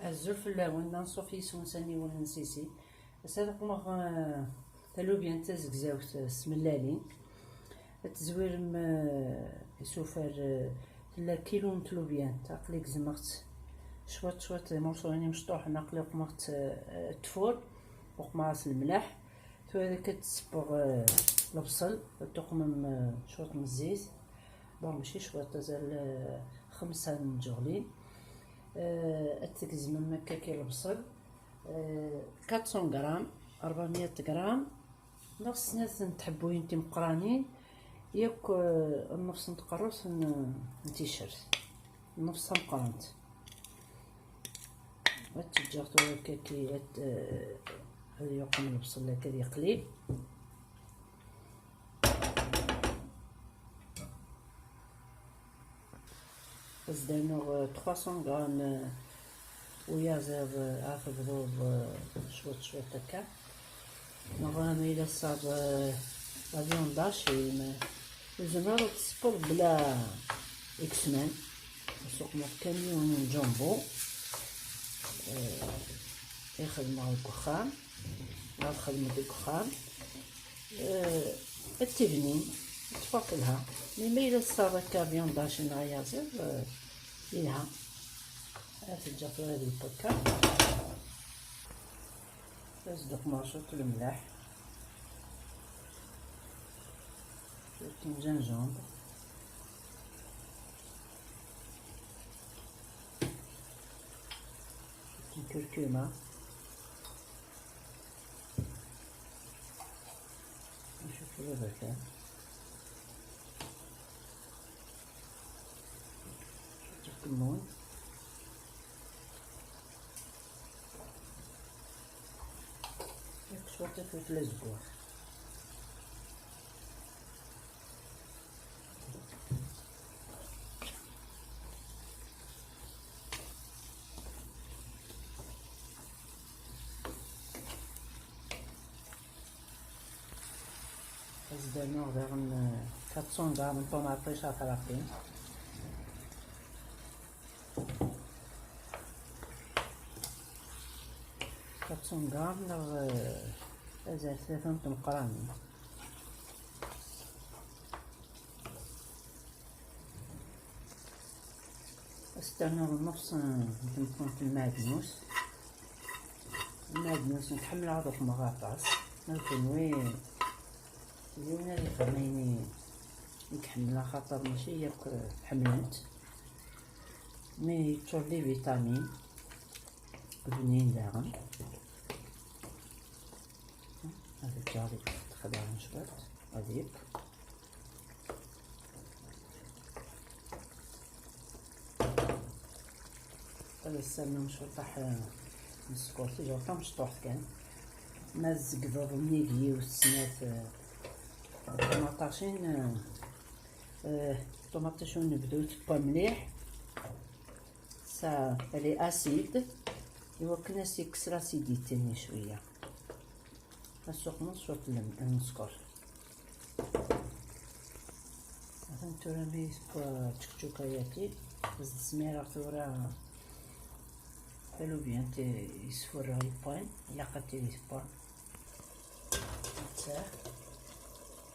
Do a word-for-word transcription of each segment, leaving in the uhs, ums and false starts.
Azul fell-awen, anṣuf yis-wen s aniwel n Sisi. Ass-a ad qmeɣ, eh, talubyant tazegzawt, eh, s tmellalin. Ad tezwirem, eh, isufar, eh, tella kilu n tlubyant. Aql-i gezmeɣ-tt cwiṭ cwiṭ d imurṣuyen imecṭuḥen, aql-i qmeɣ-tt, eh, tfur, uqmeɣ-as lemleḥ. Tura ad k-d-ssewweɣ, eh, lebṣel, ad tuqmem, eh, cwiṭ n zzit. Bon, mačči cwiṭ, azal, eh, xemsa n tǧuɣlin. Eh, ad tgezmem akka kan lebṣel, eh, quatre cents grammes, rebɛemya gram, neɣ snat n tḥebbuyin timeqqranin, yakk, eh, nnefṣ n tqerrut n, n ticcert, nnefṣ tameqqrant. Ad tt-ǧǧeɣ tura akka kan, ad, eh, ad yuqem lebṣel akka ad yeqli. Ad s-d-rnuɣ, eh, trois cents grammes, eh, uyaziḍ, eh, ad tebduḍ, eh, cwiṭ cwiṭ akka. Neɣ ma yella tesɛiḍ, eh, la viande hachée, ma ur tezmireḍ ad tessewweḍ bla ikesman. Ad tuqmeḍ kan yiwen n jumbo, eh, i xedmeɣ deg uxxam, ad xedmeɣ deg uxxam. Eh, ad tibnin, ad teffeɣ telha. Mi ma yella tesɛiḍ akka viande hachée neɣ ayaziḍ, eh, yelha. Ad teǧǧeḍ tura ad yeffeɣ akka. Ad s-d-uqmeɣ cwiṭ lemleḥ, cwiṭ n gingembre, cwiṭ n curcuma. Ncufu baba kan. Cwiṭ n lkemmun. Yak cwiṭ n ifelfel azeggaɣ. Ad s-d-rnuɣ daɣen, eh, quatre cents grammes n ṭumaṭic ɣer tṛaqqin. Quatre cents grammes neɣ, eh, azal tlata n tmeqranin. Ad s-d-rnuɣ nnefṣ n tmeqrant n lmeɛdnus. Lmeɛdnus nekk ḥemmleɣ ad uqmeɣ aṭas. Ma d kenwi, yiwen ad yexdem ayen i, i iḥemmel, axaṭer mačči yakk ḥemmlen-t. Mais yeččur d les vitamines. Bnin daɣen. Ad ǧǧeɣ deg texdaɛen cwiṭ, ad yekk. Ad as-ternum cwiṭaḥ, eh, n sskeṛ, tijewṭ tamecṭuḥt kan. Ma tzegdeḍ nnig yiwet snat, eh, ṭumaṭacin, eh, eh, ṭumaṭic ur nebdu tewwa mliḥ. Ça, elle est acide. Iwakken ad s-yekkes l'acidité-nni cwiya. Ad suqmeḍ cwiṭ n lem-, n sskeṛ. Atan tura mi tewwa tčekčuka-yagi, ad s-d-smireɣ tura talubyant i, i sfurreɣ yewwan, ilaq ad tili tewwa. Netta,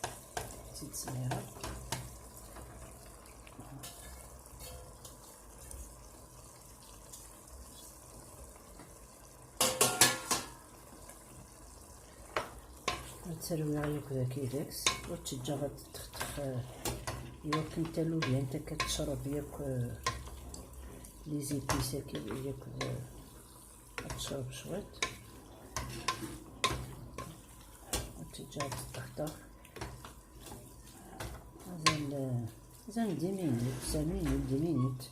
ad tt-id-smireɣ. Ad tt-rwiɣ yakk daki deg-s, ur tt-ǧǧeɣ ad tettextex, eh, iwakken talubyant akka tecreb yakk, eh, les épices-agi yakk, eh, ad tecreb cwiṭ. Ur tt-ǧǧeɣ ad tettextex. Mazal, eh, mazal dix minutes, cinq minutes, dix minutes.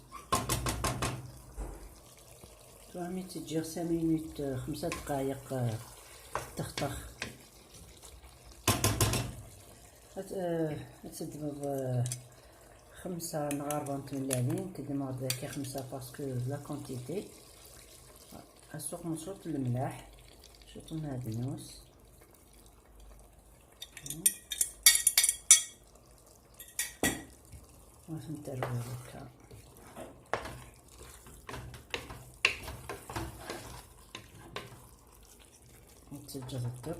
Tura mi tt-ǧǧiɣ cinq minutes, eh, xemsa dqayeq, eh, textex. Ad, eh, ad teddmeḍ, eh, xemsa neɣ ṛebɛa n tmellalin, teddmeḍ daki xemsa parce que la quantité. Ad suqmeḍ cwiṭ n lemleḥ, cwiṭ n lmeɛdnus. Ad tent-rwiɣ akka. Teǧǧa teṭṭeb.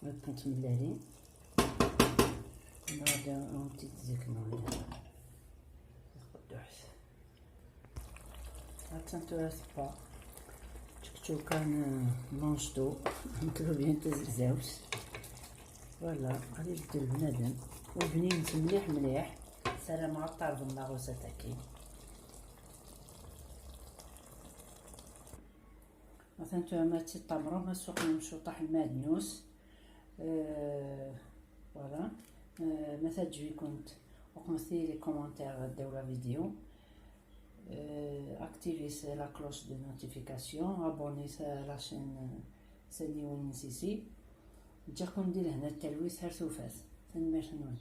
Ad tent-temlali. Nadi ad tent-id-zikneɣ. Taqedduḥt. Attan tura tebba. Tčekčuka n manjdu. Ntrubyen tazegzawt. Voilà, ad ibeddel bnadem. Ur bnint mliḥ mliḥ. Ssarameɣ ad tarḍem taɣawsa-agi. Atan tura ma tt-id-tamrem, ad suqem ccuṭaḥ n lmeɛdnus. Euh, voilà. Euh, ma teɛǧeb-ikent, uqmet-iyi les commentaires ddaw la vidéo. Euh, activez la cloche de notification, abonnez à la chaîne, euh, Sani Winnisisi. Ǧǧiɣ-ken di lehna d talwit ar tufat. Tanemmirt-nwen.